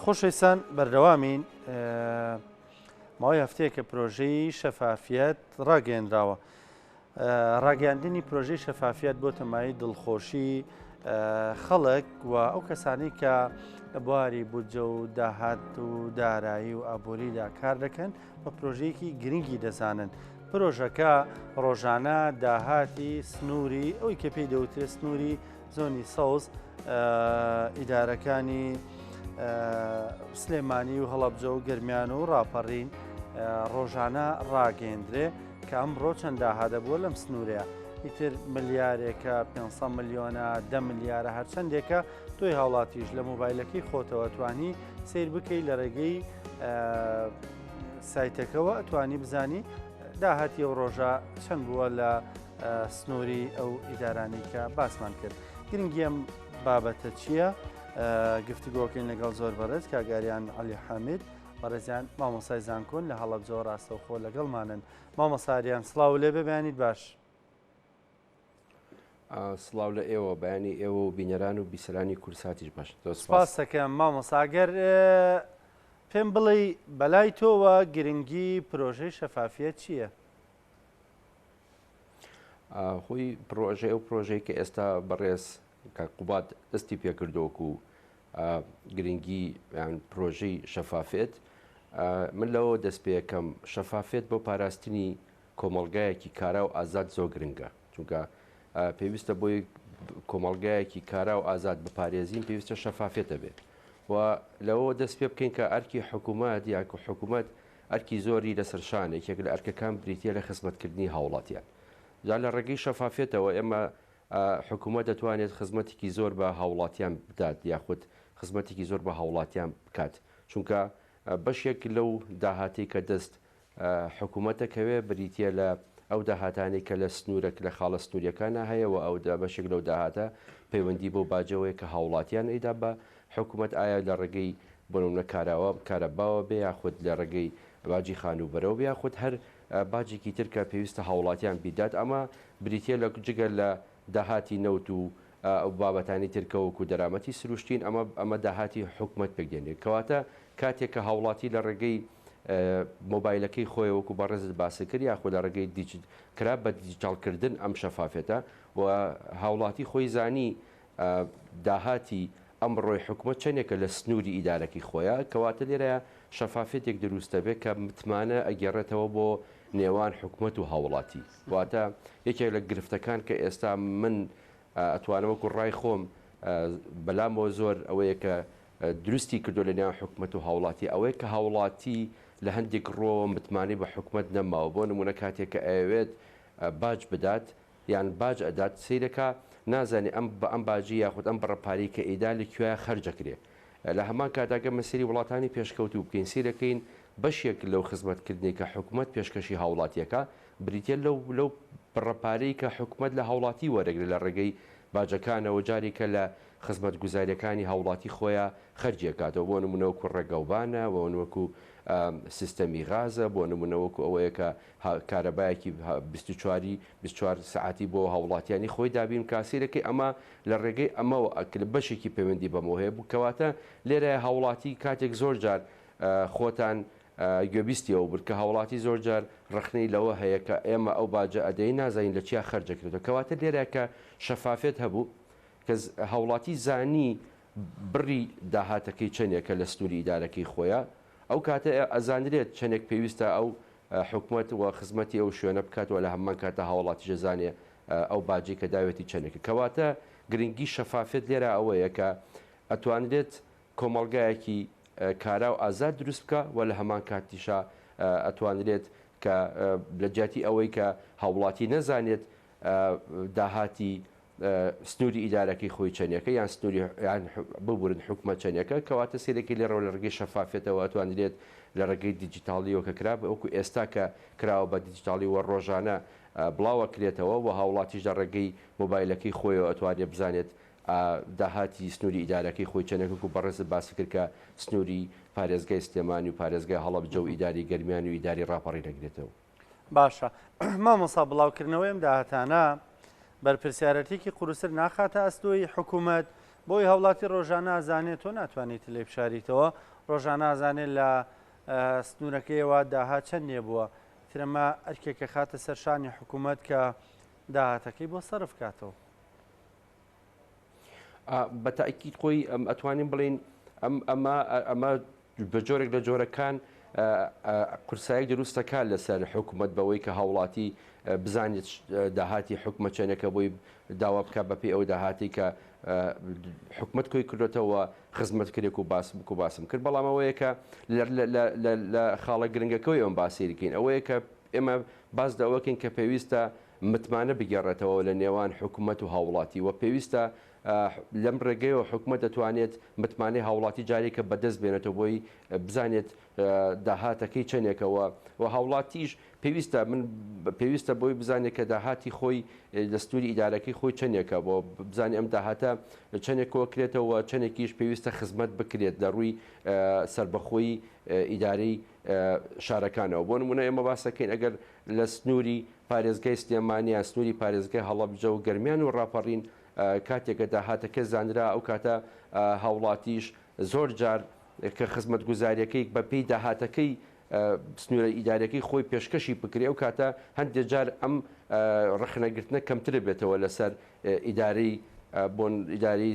خۆشەویستان بەردەوامین ماوەی هەفتەیەکە پرۆژەی شەفافیەت ڕاگەیەنراوە. ڕاگەیاندنی پرۆژەی شەفافیەت بۆتە مایەی دڵخۆشی خەڵک و ئەو کەسانی کە لە بواری بودجە و داهات و دارایی و ئابووریدا کار دەکەن بە پرۆژەیەکی گرنگی دەزانن. پرۆژەکە ڕۆژانە داهاتی سنووری ئەوی کە پێی دەوترێت سنووری زۆنی سەوز ئیدارەکانی سلێمانی و هەڵەبجە و گەرمیان و ڕاپەڕین ڕۆژانە ڕاگەندرێ کە ئەمڕۆ چەند داهاتە بووە لەم سنوورەیە ئیتر ملیارێکە 500 ملیۆنە دە ملیارە هەرچەندێکە تۆی هاوڵاتیش لە مۆبایلەکەی خۆتەوە توانی سیر بکەی لە ڕێگەی سایتەکەوە توانی بزانی داهاتی ئەو ڕۆژە چەند بووە لە سنووری ئەو ئیدارانەی کە باسمان کرد. گرنگی ئەم بابەتە چییە؟ گفتوگۆکەین لەگەڵ زۆر بەڕێز کاک ئاریان عەلی حامید بەڕێزیان مامۆسای زانکۆن لە هەڵەبجەوە ڕاستەوخۆ لەگەڵمانن. مامۆستا ئاریان سڵاو لێ بێ بەیانیت باش. سڵاو لە ئێوە بەیانی ئێوە و بینەران و بیسەرانی کوردساتیش باش. زۆر سپاس. سپاستەکەم مامۆستا گەر پێم بڵێی بەلای تۆوە گرنگی پرۆژەی شەفافیەت چییە؟ خۆی پرۆژەی ئەو پرۆژەی کە ئێستا بەڕێز کاک قوباد دەستی پێکردۆک و گرنگی یان پرۆژەی شەفافێت من لەوە دەست پێەکەم شەفافێت بۆ پاراستنی کۆمەڵگایەکی کارا و ئازاد زۆر گرنگە چونکە پێویستە بۆی کۆمەڵگایەکی کارا و ئازاد بپارێزین پێویستە شەفافێتە بێت و لەوە دەست پێ بکەین کە ئەرکی حکوومەت یاکو حکوومەت ئەرکی زۆری لەسەر شانە، یەکێک لە ئەرکەکان بریتییە لە خزمەتکردنی هاوڵاتیان. جا لە ڕێگەی شەفافیەتەوە ئێمە حکومەت دەتوانێت خزمەتێکی زۆر بە هاوڵاتیان بدات یاخود خزمەتێکی زۆر بە هاوڵاتیان بکات، چونکە بەشێک لەو داهاتەی کە دەست حکومەت دەکەوێت بریتییە لە ئەو داهاتانەی کە لە سنوورە لە خاڵە سنووریەکانە هەیە و ئەو بەشێک لەو داهاتە پەیوەندی بەو باجەوەیە کە هاوڵاتیان ئەیدا بە حکومەت ئایا لە ڕێگەی بۆ نمونە کاراوە کارەباوە بێ یاخود لە ڕێگەی باجی خانووبەرەوە بێ یاخود هەر باجێکی تر کە پێویستە هاوڵاتیان بیدات ئەمە بریتیە لە جگە لە داهاتی نەوت و ئەو بابەتانی تر کە وەکو دەرامەتی سروشتین ئەمە ئەمە داهاتی حکومەت پێک دێنێت کەواتە کاتێک کە هاوڵاتی لە ڕێگەی مۆبایلەکەی خۆی وەکو بەڕێزت باست کرد یاخود لە ڕێگەی دیجیت کرا بە دیجیتاڵکردن ئەم شەفافێتە و هاوڵاتی خۆی زانی داهاتی ئەمڕۆی حکومەت چەندێکە لە سنووری ئیدارەکەی خۆیا، کەواتە لێرەیا شەفافیەتێک دروست دەبێت کە متمانە ئەگێڕێتەوە بۆ نێوان حکومەت و هاوڵاتی. واتە یەکێک لە گرفتەکان کە ئێستا من ئەتوانم وەکو ڕای خۆم بەلامەوە زۆر ئەوەیە کە دروستی کردو لە نێوان حکومەت و هاوڵاتی ئەوەیە کە هاوڵاتی لە هەندێک ڕۆوە متمانەی بە حکومەت نەماوە بۆ نمونە کاتێک کە ئەیەوێت باج بدات یان باج ئەدات سەیرەکا نازانێ ئەم بە ئەم باجی یاخود ئەم بڕە پارەی کە ئەیدا لە کوێیا خەرج ئەکرێ لە هەمان کاتا گەر مە سەیری وڵاتانی پێشکەوتوو بکەین سەیرەکەین بەشێک لەو خزمەت کردنەی کە حکومەت پێشکەشی هاوڵاتیەکا بریتیە لەو لەو بڕە پارەی کە حکومەت لە هاوڵاتی وەرەگرێ لە ڕێگەی باجەکانەوە جارێکە لە خزمەتگوزاریەکانی هاوڵاتی خۆیا خەرجی ئەکاتەوە بۆ نمونە وەکو ڕێگەوبانە بۆ وەکو سیستەمی غازە بۆ نمونە وەکو ئەوەیە کە کارەبایەکی 24 ی 24 سەعاتی بۆ هاوڵاتیانی خۆی دابین بکا سەیرەکەی ئەمە لە ڕێگەی ئەمەوە ئەکرێ بەشێکی پەیوەندی بەمەوە هەیە بوو کەواتە لێرەیە هاوڵاتی کاتێک زۆر جار خۆتان گوێبیستی ئەوە بوون کە هاوڵاتی زۆر جار ڕەخنەی لەوە هەیە کە ئێمە ئەو باجە ئەدەین نازانین لە چیا خەرج ئەکرێتەوە کەواتە لێرە کە شەفافیەت هەبوو کە هاوڵاتی زانی بڕی داهاتەکەی چەندێکە لە سنووری ئیدارەکەی خۆیا ئەو کاتە ئەزانرێت چەندێک پێویستە ئەو حکومەت و خزمەتی ئەو شوێنە بکات و لە هەمان کاتا هاوڵاتیش ئەزانێ ئەو باجەی کە داوێتی چەندێکە کەواتە گرنگی شەفافیەت لێرە ئەوەیە کە ئەتوانرێت کۆمەڵگایەکی کارا و ئازاد دروست بکا و لە هەمان کاتیشا ئەتوانرێت کە لە جیاتی ئەوەی کە هاوڵاتی نەزانێت داهاتی سنووری ئیدارەکەی خۆی چەندێکە یان سنووری یان ببورن حکومەت چەندێکە کەواتە سەیرەکەی لێرەوە لە ڕێگەی شەفافیەتەوە ئەتوانرێت لە ڕێگەی دیجیتاڵیەوە کە کرا وەکو ئێستا کە کراوە بە دیجیتاڵی وە ڕۆژانە بڵاوەکرێتەوە و هاوڵاتیش لە ڕێگەی مۆبایلەکەی خۆیەوە ئەتوانێت بزانێت داهاتی سنووری ئیدارەکەی خۆی چەندێک وەکو بەڕێزت باسی کرد کە سنووری پارێزگای سلێمانی و پارێزگای هەڵەبجە و ئیداری گەرمیان و ئیداری ڕاپەڕین ئەگرێتەوە. باشە مامۆستا بڵاوکردنەوەی ئەم داهاتانە بەرپرسیارەتێکی قورستر ناخاتە ئەستۆی حکوومەت. بۆی هاوڵاتی ڕۆژانە ئەزانێت تۆ ناتوانیت لێ بشاریتەوە ڕۆژانە ئەزانێت لە سنوورەکەیەوە داهات چەند نێ بووە ترەمە ئەرکێکە خاتە سەر شانی حکوومەت کە داهاتەکەی بۆ سەرف کاتەوە. بە تاکیید خۆی ئەم ئەتوانین بڵین ئەم ئەمە ئەمە بە جۆرێک لە جۆرەکان قورسایەک دروست دەکات لەسەر حکومەت بەوەی کە هاوڵاتی بزانێت داهاتی حکومەت چەندێکە بۆی داوا بکات بەپێی ئەو داهاتی کە حکومەت کۆی کردوێتەوە خزمەت کرێک و باس بک و باسم کرد بەڵام ئەوەیە کە لە خاڵە گرنگەکەی ئەم باسیرکەین ئەوەیە کە ئێمە باس لەوەکەین کە پێویستە متمانە بگێڕێتەوە لە نێوان حکومەت و هاوڵاتی و پێویستە لەم ڕێگەیەوە حکومەت دەتوانێت متمانەی هاوڵاتی جارێکە بەدەست بێنێتەوە بۆی بزانێت داهاتەکەی چەندێکە و هاوڵاتیش پێویستە من پێویستە بۆی بزانێت کە داهاتی خۆی لە سنووری ئیدارەکەی خۆی چەندێکە بۆ بزانێت ئەم داهاتە چەندێک کۆکرێتەوە چەندێکیش پێویستە خزمەت بکرێت لە ڕووی سەربەخۆی ئیدارەی شارەکانەوە بۆ نمونە ئێمە باسەکەین ئەگەر لە سنووری پارێزگای سلێمانی یان سنووری پارێزگای هەڵەبجە و گەرمیان و ڕاپەڕین کاتێک کە داهاتەکە زانرا ئەو کاتە هاوڵاتیش زۆر جار کە خزمەتگوزاریەکەی بە پێی داهاتەکەی سنوورە ئیداریەکەی خۆی پێشکەشی بکرێ ئەو کاتە هەندێک جار ئەم ڕەخنەگرتنە کەمتر بێتەوە لەسەر ئیدارەی بۆن ئیداری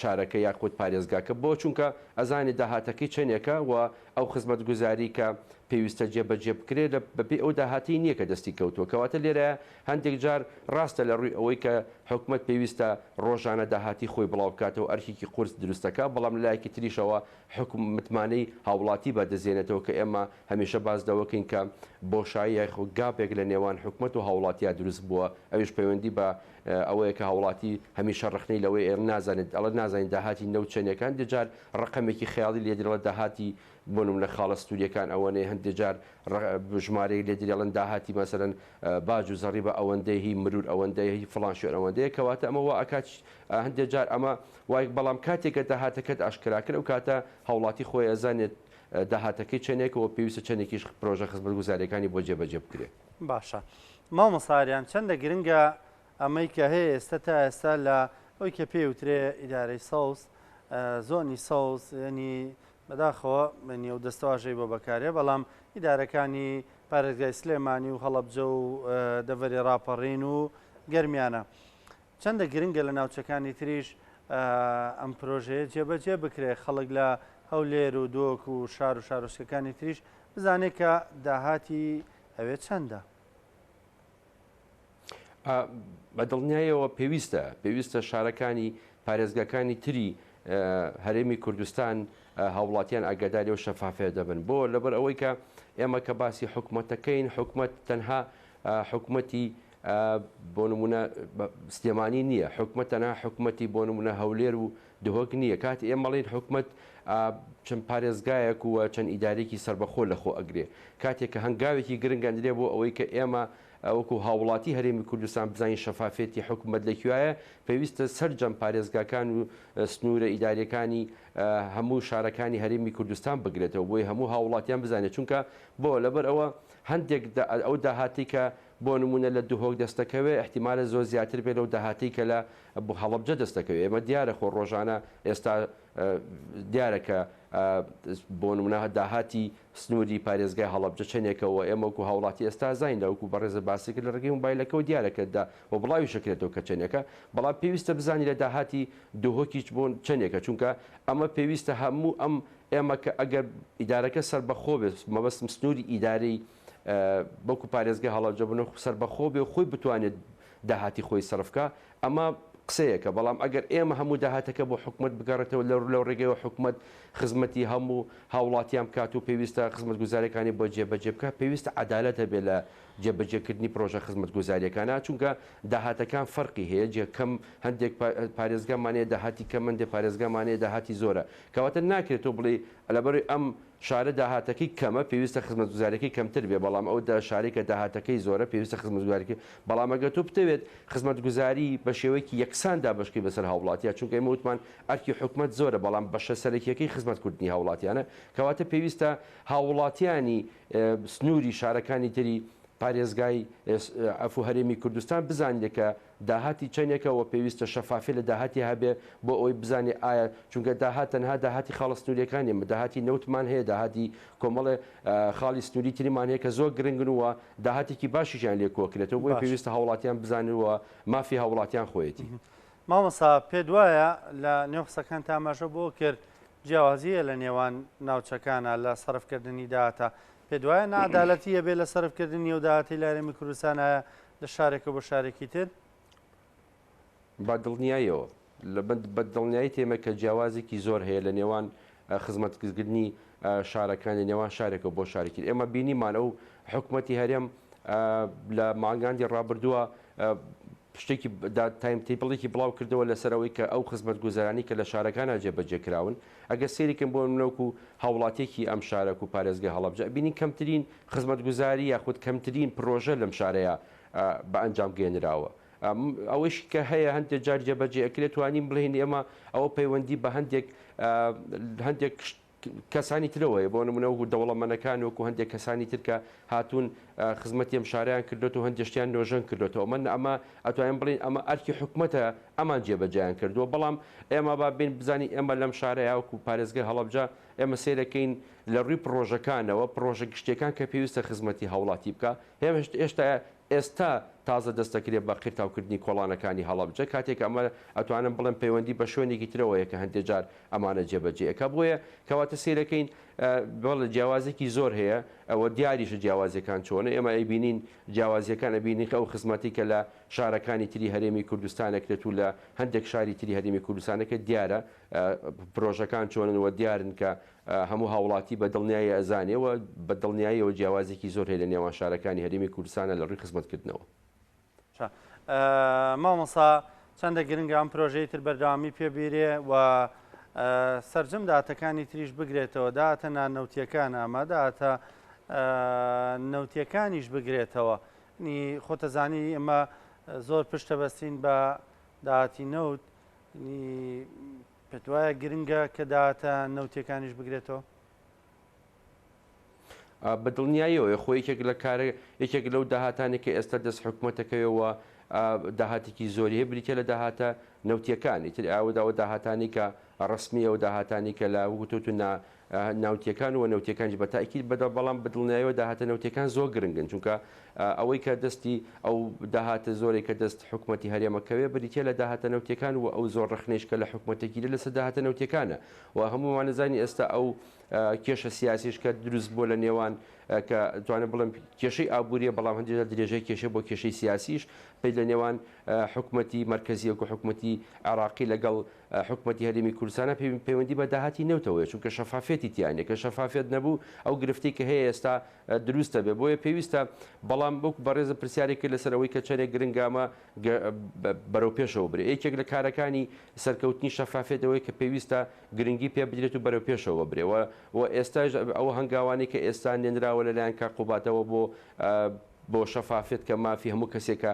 شارەکە یاخود پارێزگاکە بۆ چونکە ئەزانێت داهاتەکەی چەندێکە و ئەو خزمەتگوزاری کە پێویستە جێبەجێ بکرێت لە بەپێی ئەو داهاتەی نییە کە دەستی کەوتووە کەواتە لێرە هەندێک جار ڕاستە لە ڕووی ئەوەی کە حکومەت پێویستە ڕۆژانە داهاتی خۆی بڵاو بکاتەوە ئەرکێکی قورس دروست دەکات بەڵام لە لایەکی تریشەوە حکوم متمانەی هاوڵاتی بەدەستێنێتەوە کە ئێمە هەمیشە باس لەوە کەین کە بۆشایی یاخود گاپێک لە نێوان حکومەت و هاوڵاتیا دروست بووە ئەویش پەیوەندی بە ئەوەیە کە هاوڵاتی هەمیشە ڕەخنەی لەوەی ئێمە نازانێت ئەڵێ نازانین داهاتی نەوت چەندێکە هەندێک جار ڕەقەمێکی خەیاڵی لێ دێ دەڵێ داهاتی بۆ نمونە خاڵە ستوریەکان ئەوەنەیە هەندێک جار ژمارەیەک لێ دێ ئەڵێن داهاتی مەسەلەن باج و زەڕیبە ئەوەندەیە هی مرور ئەوەندەیە هی فڵان شوێن ئەوەندەیە کەواتە ئەمە وا ئەکات هەندێک جار ئەمە وای بەڵام کاتێک کە داهاتەکەت ئاشکرا کرد ئەو کاتە هاوڵاتی خۆی ئەزانێت داهاتەکەی چەندێکە و پێویستە چەندێکیش پرۆژە خزمەتگوزاریەکانی بۆ جێبەجێ بکرێت. باشە مامۆستا ئاریان چەندە گرنگە ئەمەی کە هەیە ئێستا تا ئێستا لە ئەوی کە پێی وترێ ئیدارەی سەوز زۆنی سەوز ینی بەداخەوە منی ئەو دەستەواژەی بۆ بەکارێ بەڵام ئیدارەکانی پارێزگای سلێمانی و هەڵەبجە و دەڤەری ڕاپەڕین و گەرمیانە چەندە گرنگە لە ناوچەکانی تریش ئەم پرۆژەیە جێبەجێ بکرێت خەڵک لە هەولێر و دۆک و شار و شارۆچکەکانی تریش بزانێت کە داهاتی ئەوێ چەندە؟ بە دڵنیایەوە پێویستە پێویستە شارەکانی پارێزگاکانی تری هەرێمی کوردستان هاوڵاتیان ئاگاداری و شەفافێ دەبن بۆ لەبەر ئەوەی کە ئێمە کە باسی حکوومەتەکەین حکوومەت تەنها حکوومەتی بۆ نمونە سلێمانی نییە حکومەت تەنها حکومەتی بۆ نمونە هەولێر و دهۆک نییە کاتی ئێمە ئەڵێین حکومەت چەند پارێزگایەک و چەند ئیدارێکی سەربەخۆ لەخۆ ئەگرێ کاتێک کە هەنگاوێکی گرنگ ئەندرێ بۆ ئەوەی کە ئێمە وەکو هاوڵاتی هەرێمی کوردستان بزانین شەفافێتی حکومەت لە کوێیە پێویستە سەرجەم پارێزگاکان و سنوورە ئیداریەکانی هەموو شارەکانی هەرێمی کوردستان بگرێتەوە بۆی هەموو هاوڵاتیان بزانێت چونکە بۆ لەبەر ئەوە هەندێک ئەو داهاتی کە بۆ نموونە لە دهۆک دەستەکەوێ ئیحتیمالە زۆر زیاتر بێ لەو داهاتەی کە لە هەڵەبجە دەستەکەوێ. ئێمە دیارە خۆ ڕۆژانە ئێستا دیارە کە بۆ نموونە داهاتی سنووری پارێزگای هەڵەبجە چەندێکە و ئێمە وەکوو هاوڵاتی ئێستا زانین لە وەکوو بەڕێزت باسی کرد لە ڕێگەی مۆبایلەکەوە دیارە کە دا و بڵاویش ئەکرێتەوە کە چەندێکە بەڵام پێویستە بزانی لە داهاتی دهۆکیش بۆ چەندێکە چونکە ئەمە پێویستە هەموو ئەم ئێمە کە ئەگەر ئیدارەکە سەربەخۆ بێت مەبەستم سنووری ئیدارەی وەکو پارێزگای هەڵەبجە بن و سەربەخۆ بێ و خۆی بتوانێت داهاتی خۆی سەرف کا ئەمە قسەیەکە بەڵام ئەگەر ئێمە هەموو داهاتەکە بۆ حکومەت بگەڕێتەوە لە لەو ڕێگەیەوە حکومەت خزمەتی هەموو هاوڵاتیان بکات و پێویستە خزمەتگوزاریەکانی بۆ جێبەجێ بکات پێویستە عەدالەت هەبێ لە جێبەجێکردنی پرۆژە خزمەتگوزاریەکانا چونکە داهاتەکان فەرقی هەیە جێ کەم هەندێک پارێزگامان هەیە داهاتی کەم هەندێک پارێزگامان هەیە داهاتی زۆرە کەواتە ناکرێت تۆ بڵێی لەبەرئەوەی ئەم شارە داهاتەکەی کەمە پێویستە خزمەتگوزاریەکەی کەمتر بێ بەڵام ئەو شارەی کە داهاتەکەی زۆرە پێویستە خزمەتگوزاریەکەی بەڵام ئەگەر تۆ بتەوێت خزمەتگوزاری بە شێوەیەکی یەکسان دابەشکەی بەسەر هاوڵاتیا چونکە ئێمە وتمان ئەرکی حکومەت زۆرە بەڵام بەشە سەرەکیەکەی خزمەتکردنی هاوڵاتیانە کەواتە پێویستە هاوڵاتیانی سنووری شارەکانی تری پارێزگای عەفو هەرێمی کوردستان بزانرێت کە. داهاتی چەندێکە و پێویستە شەفافیەت لە داهاتی هەبێ بۆ ئەوەی بزانێ ئایا چونکە داهات تەنها داهاتی خاڵە سنووریەکان نیە داهاتی نەوتمان هەیە داهاتی کۆمەڵێ خاڵی سنووری تریمان هەیە کە زۆر گرنگن و داهاتێکی باشیشیان لێ کۆکرێتەوە بۆیە پێویستە هاوڵاتیان بزانن و مافی هاوڵاتیان خۆیەتی. مامۆستا پێت وایە لە نێو قسەکانتا ئاماژە بۆ کرد جیاوازی هەیە لە نێوان ناوچەکانا لە سەرفکردنی داهاتا پێت وایە ناعەدالەتی هەبێ لە سەرفکردنی ئەو داهاتەی لە هەرێمی کوردستان هەیە لە شارێکەوە بۆ شارێکی تر؟ بە دڵنیاییەوە بە دڵنیایی تێمە کە جیاوازێکی زۆر هەیە لە نێوان خزمەتکردنی شارەکان لە نێوان شارێکەوە بۆ شارێکی ئێمە بینیمان ئەو حکوومەتی هەرێم لە مانگاندی ڕابردووە شتێکی time table ێکی بڵاو کردەوە لەسەر ئەوەی کە ئەو خزمەتگوزارانەی کە لە شارەکانا جێبەجێ کراون ئەگەر سەیری کەن بۆ نمونە وەکو هاوڵاتیەکی ئەم شارە وەکو پارێزگای هەڵەبجە ئەبینین کەمترین خزمەتگوزاری یاخود کەمترین پرۆژە لەم شارەیا بە ئەنجام گەیەنراوە ئەوەیش کە هەیە هەندێک جار جێبەجێ ئەکرێت توانین بڵێین ئێمە ئەوە پەیوەندی بە هەندێک هەندێک کەسانی ترەوە هەیە، بۆ نموونە وەکو دەوڵەمەنەکان، وەکو هەندێک کەسانی تر کە هاتوون خزمەتی ئەم شارەیان کردۆتەوە، هەندێک شتیان نۆژەن کردۆتەوە. من ئەمە ئەتوانین بڵێین ئەمە ئەرکی حکومەتە ئەمان جێبەجێیان کردووە، بەڵام ئێمە با بێین بزانین ئێمە لەم شارەیا وەکو پارێزگای هەڵەبجە ئێمە سەیرەکەین لە ڕووی پڕۆژەکانەوە، پڕۆژە گشتیەکان کە پێویستە خزمەتی هاوڵاتی بکا، هێشتا ئێستا تازە دەست دەکرێت بە قیرتاوکردنی کۆڵانەکانی هەڵەبجە، کاتێک ئەمە ئەتوانم بڵێم پەیوەندی بە شوێنێکی ترەوە هەیە کە هەندێ جار ئەمانە جێبەجێ ئەکا، بۆیە کەواتە سەیرەکەین بەڵێ جیاوازێکی زۆر هەیە و دیاریشە جیاوازیەکان چۆنە، ئێمە ئەیبینین جیاوازیەکان ئەبینین کە ئەو خزمەتی کە لە شارەکانی تری هەرێمی کوردستان ئەکرێت و لە هەندێک شاری تری هەرێمی کوردستان ئەکرێت دیارە پرۆژەکان چۆنن و دیارن کە هەموو هاوڵاتی بە دڵنیایی ئەزانێ و بە دڵنیاییەوە جیاوازێکی زۆر هەیە لە نێوان شارەکانی هەرێمی کوردستانە لە ڕووی خزمەتکردنەوە. باشە مامۆستا چەندە گرنگە ئەم پرۆژەی تر بەردەوامی پێ بیرێ و سەرجەم داهاتەکانی تریش بگرێتەوە داهاتە نانەوتیەکان ئەمە داهاتە نەوتیەکانیش بگرێتەوە نی خۆتەزانی ئێمە زۆر پشتە بەستین بە داهاتی نەوت نی پێت وایە گرنگە کە داهاتە نەوتیەکانیش بگرێتەوە؟ بە دڵنیاییەوە خۆ یەکێک لە کارە یەکێک لەو داهاتانی کە ئێستا دەست حکوومەتەکەیەوە داهاتێکی زۆری هەیە بریتە لە داهاتە نەوتیەکان ئیتر ئەوە داهاتانی کە ڕسمیە و داهاتانی کە لە وتوت ناوتیەکان و نەوتیەکانیش بە تاکید بەدە بەڵام بە دڵنیایەوە داهاتە نەوتیەکان زۆر گرنگن چونکە ئەوەی کە دەستی ئەو داهاتە زۆرەی کە دەست حکومەتی هەرێمە کەوێ بریتیە لە داهاتە نەوتیەکان و ئەو زۆر ڕەخنەیش کە لە حکومەتە گیرێ لەسەر داهاتە نەوتیەکانە و هەموومان ئەزانین ئێستا ئەو کێشە سیاسیش کە دروست بووە لە نێوان کە توانم بڵێم کێشەی ئابووریە بەڵام هەندێک جار درێژەی کێشە بۆ کێشەی سیاسیش پێی لە نێوان حکومەتی مەرکەزی وەکو حکومەتی عێراقی لەگەڵ حکومەتی هەرێمی کوردستانە پەیوەندی بە داهاتی نەوتەوەیە چونکە شەفافیەتی تیا نیە کە شەفافیەت نەبوو ئەو گرفتەی کە هەیە ئێستا دروست دەبێت بۆیە پێویستە بەڵام وەکو بەڕێزە پرسیارێک کرد لەسەر ئەوەی کە چەندێک گرنگە ئەمە بەرەو پێشەوە برێ یەکێک لە کارەکانی سەرکەوتنی شەفافیەت ئەوەیە کە پێویستە گرنگی پێ بدرێت و بەرەو پێشەوە برێ و ئێستاش ئەو هەنگاوانەی کە ئێستا نێنراوە لەلایەن کاک قوبادەوە بۆ بۆ شەفافیەت کە مافی هەموو کەسێکە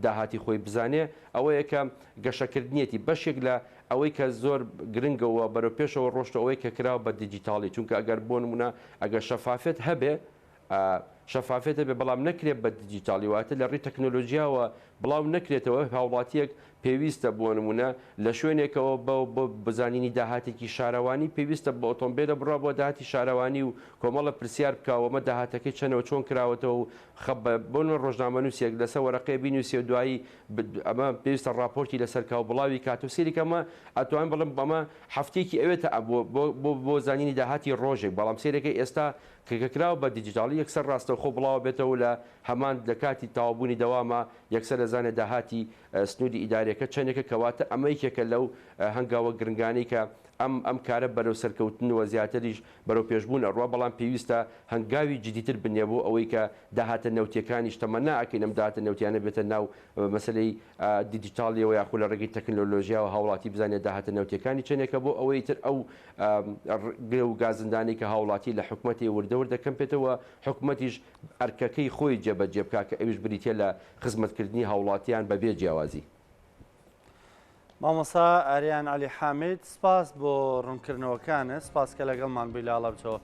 داهاتی خۆی بزانێ ئەوەیە کە گەشەکردنیەتی بەشێک لە ئەوەی کە زۆر گرنگە و بەرەو پێشەوە ڕۆشتە ئەوەی کە کراوە بە دیجیتاڵی چونکە ئەگەر بۆ نمونە ئەگەر شەفافیەت هەبێ شەفافیەت هەبێ بەڵام نەکرێت بە دیجیتاڵی واتە لە ڕووی تەکنۆلۆژیاوە بڵاو نەکرێتەوە هاوڵاتیەک پێویستە بۆ نمونە لە شوێنێکەوە بۆ بۆ بزانینی داهاتێکی شارەوانی پێویستە بە ئۆتۆمبێلە بڕوا بۆ داهاتی شارەوانی و کۆمەڵە پرسیار بکا و ئەمە داهاتەکەی چەنە و چۆن کراوەتەوە و خە بۆ نمونە ڕۆژنامەنووسێک لەسەر وەرەقەیە بینووسێ و دوایی ئەمە پێویستە ڕاپۆرتی لەسەر کا و بڵاوی کات و سەیری کە ئەمە ئەتوانم بڵێم ئەمە هەفتەیەکی ئەوێتە بۆ بۆ بۆ زانینی داهاتی ڕۆژێک بەڵام سەیرەکەی ئێستا کە کە کراوە بە دیجیتاڵی یەکسەر ڕاستەوخۆ بڵاوە بێتەوە و لە هەمان لە کاتی تەواوبوونی دەواما یەکسەر ئەزانێ داهاتی سنووری ئیداریەکە چەندێکە کەواتە ئەمە یەکێکە لەو هەنگاوە گرنگانەی کە ئەم ئەم کارە بەرەو سەرکەوتن و زیاتریش بەرەو پێشبوون ئەڕوا بەڵام پێویستە هەنگاوی جدیتر بنێ بۆ ئەوەی کە داهاتە نەوتیەکانیش تەمەنا ئەکەین ئەم داهاتە نەوتیانە بێتە ناو مەسەلەی دیجیتاڵیەوە یاخو لە ڕێگەی تەکنۆلۆژیاوە هاوڵاتی بزانێت داهاتە نەوتیەکانی چەندێکە بۆ ئەوەی تر ئەو گرە و گازندانەی کە هاوڵاتی لە حکومەتی وردە وردە کەم پێتەوە حکومەتیش ئەرکەکەی خۆی جێبەجێ بکا کە ئەویش بریتیە لە خزمەتکردنی هاوڵاتیان بەبێ جیاوازی. مامۆستا ئاریان عەلی حامید سپاس بۆ ڕوونکردنەوەکانت، سپاس کە لەگەڵمان بووی لە هەڵەبجەوە.